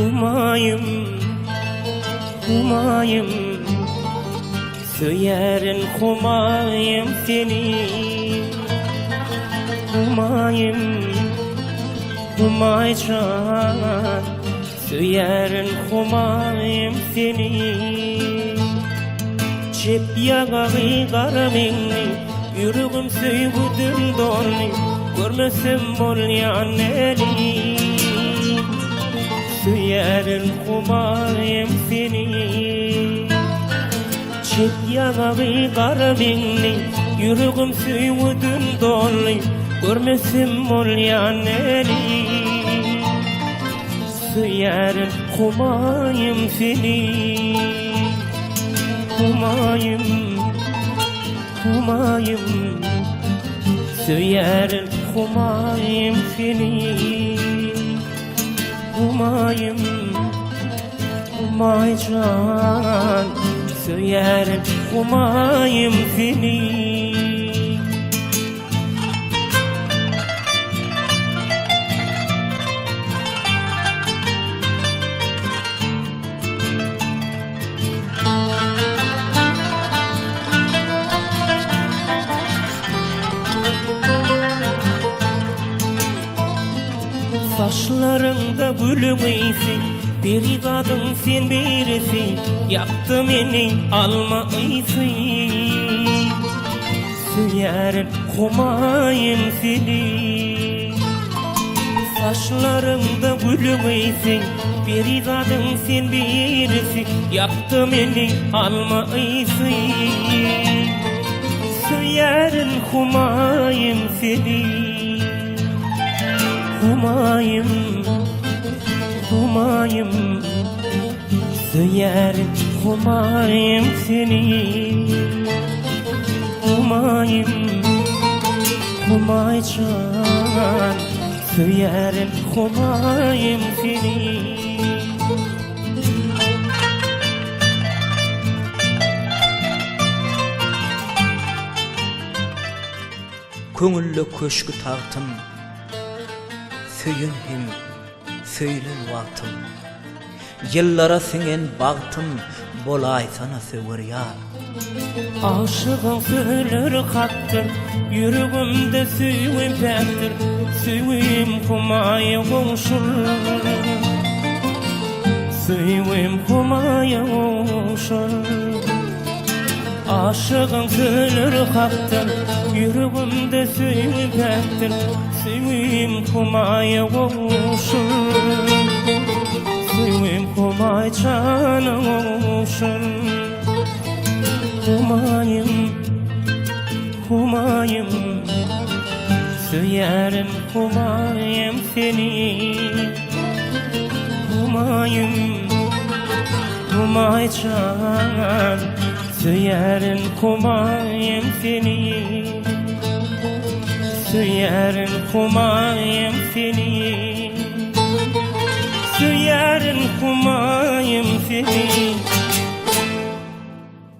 Humaýym, Humaýym Söýerin Humaýym seni Humaýym, Humaýjan Söýerin Humaýym seni Çep ýaňagy gara meňli Ýüregim söýgüden doldy Görmesem bolýan däli Söýerin Humaýym seni Çep ýaňagy gara meňli Ýüregim söýgüden doldy Görmesem bolýan däli Söýerin Humaýym seni Humaýym Humaýym Söýerin Humaýym seni Humaýym Humaýjan Söýerin Humaýym seni. Saçlaryňda gülüň ysy, Perizadyň sen birisi, Ýakdy meni alma ysy. Söýerin Humaýym seni. Saçlaryňda gülüň ysy, Perizadyň sen birisi, Ýakdy meni alma ysy. Söýerin Humaýym seni. Humaýym, Humaýym, Söýerin Humaýym seni. Humaýym, Humaýjan, Söýerin Humaýym seni. Köňülde köşgi-tagtym, Söýen hem söýlen wagtym. Ýyllara siňen bagtym, Bolaýsana söwer ýar. Aşygyň sözleri hakdyr, Ýüregimde söýgim päkdir, Söýgim Humaýa gowşur. Söýgim Humaýa gowşur. Aşygyň sözleri hakdyr, Ýüregimde söýgi päkdir, Söýgim Humaýa gowşur. Söýgim Humaý jana gowşur. Humaýym, Humaýym, Söýerin Humaýym seni. Humaýym, Humaý jan, Söýerin Humaýym seni. Söýerin Humaýym seni. Söýerin Humaýym seni.